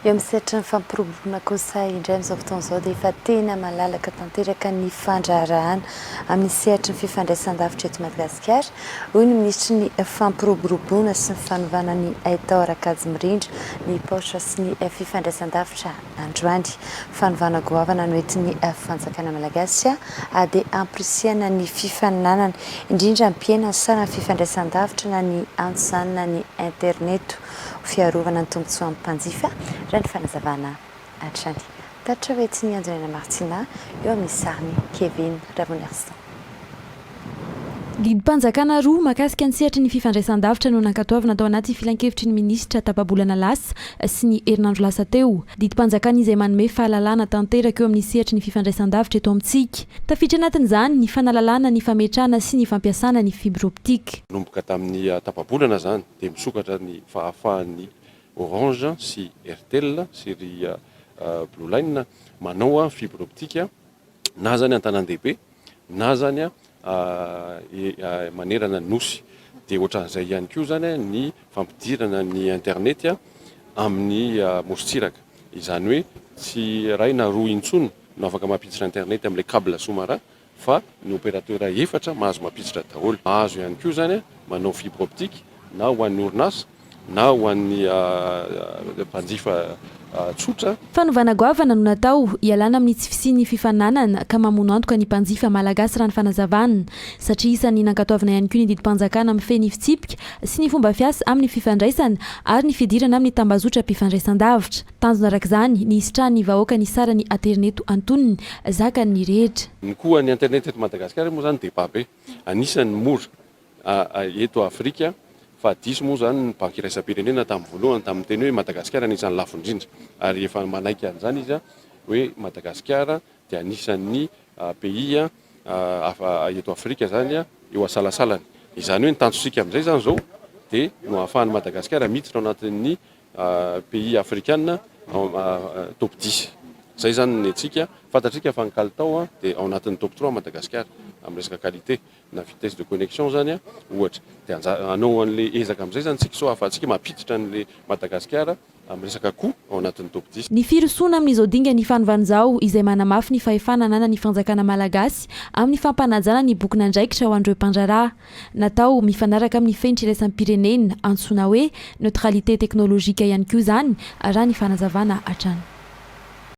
Eo amin'ny sehatry ny fampiroboroboana kosa indray amin'izao fotoana izao dia efa tena malalaka tanteraka ny fandraharahana amin'ny sehatry ny fifandraisan-davitra eto Madagasikara, hoy ny minisitry ny Fampiroboroboana sy ny fanovana ny haitao ara-kajy mirindra, ny paositra sy ny fifandraisan-davitra androany. Fanovana goavana no entin'ny fanjakana malagasy dia hampirisihana ny fifaninanana, indrindra hampihena ny saran'ny fifandraisan-davitra na ny antso izany na ny interneto. Ho fiarovana ny tombontsoan'ny mpanjifa, raha ny fanazavana hatrany. Tatitra ho entin'i Anjonaina Martina eo amin'ny sarin'i Kevin Ravonarison. Didim-panjakana roa mahakasika ny sehatry ny fifandraisan-davitra no nankatoavina tao anaty filankevitry ny minisitra tapa-bolana lasa sy ny herinandro lasa teo. Didim-panjakana izay manome fahalalahana tanteraka eo amin'ny sehatry ny fifandraisan-davitra eto amintsika. Tafiditra anatin'izany ny fanalalahana ny fametrahana sy ny fampiasana ny fibre optique. Nanomboka tamin'ny tapa-bolana izany dia misokatra ny fahafahan'ny Orange sy Airtel sy ry Blue Line manao fibre optique na zany an-tanàn-dehibe na zany manerana ny Nosy. Dia ohatran'izay ihany koa zany ny fampidirana ny internet amin'ny morontsiraka. Izany hoe tsy iray na roa intsony no afaka mampiditra internet amin'ilay cable sous-marin fa ny opérateur efatra mahazo mampiditra daholo. Mahazo ihany koa izany manao fibre optique na ho an'ny orinasa na ho an'ny mpanjifa tsotra. Fanovana goavana no natao, hialana amin'ny tsy fisian'ny fifaninanana ka mamono antoka ny mpanjifa malagasy raha ny fanazavana, satria isan'ny nankatoavina ihany koa ny didim-panjakana mifehy ny fitsipika sy ny fomba fiasa amin'ny fifandraisana ary ny fidirana amin'ny tambazotram-pifandraisan-davitra. Tanjona araka izany ny hisitrahan'ny vahoaka ny saran'ny aterineto antonony zakan'ny rehetra. Ny koa ny internet eto Madagasikara moa zany débat be. Anisan'ny mora eto Afrika fa diso moa zany ny banky iraisam-pirenena tamin'ny voalohany tamin'ny teny hoe Madagasikara anisan'ny lafo indrindra ary efa manaiky an'izany izy hoe Madagasikara dia anisan'ny pays eto Afrika zany eo asalasalany. Izany hoe ny tanjontsika amin'izay zany zao dia no ahafahan'i Madagasikara miditra ao anatin'ny pays afrikana top dix. Zay zany ny antsika. Fantatsika fa ny kalitao dia ao anatin'ny top trois Madagasikara amin'ny resaka qualité na vitesse de connexion zany ohatra. Dia hanao an'le ezaka amin'izay zany tsika sao ahafahantsika mampiditra an'le Madagasikara amin'ny resaka coût ao anatin'ny top dix. Ny firosoana amin'izao dingan'ny fanovana izao izay manamafy ny fahefana ananan'ny fanjakana malagasy amin'ny fampanajana ny bokin'andraikitra ho an'ireo mpandraharaha. Natao mifanaraka amin'ny fenitra iraisam-pirenena antsoina hoe neutralité technologique ihany koa izany, raha ny fanazavana hatrany.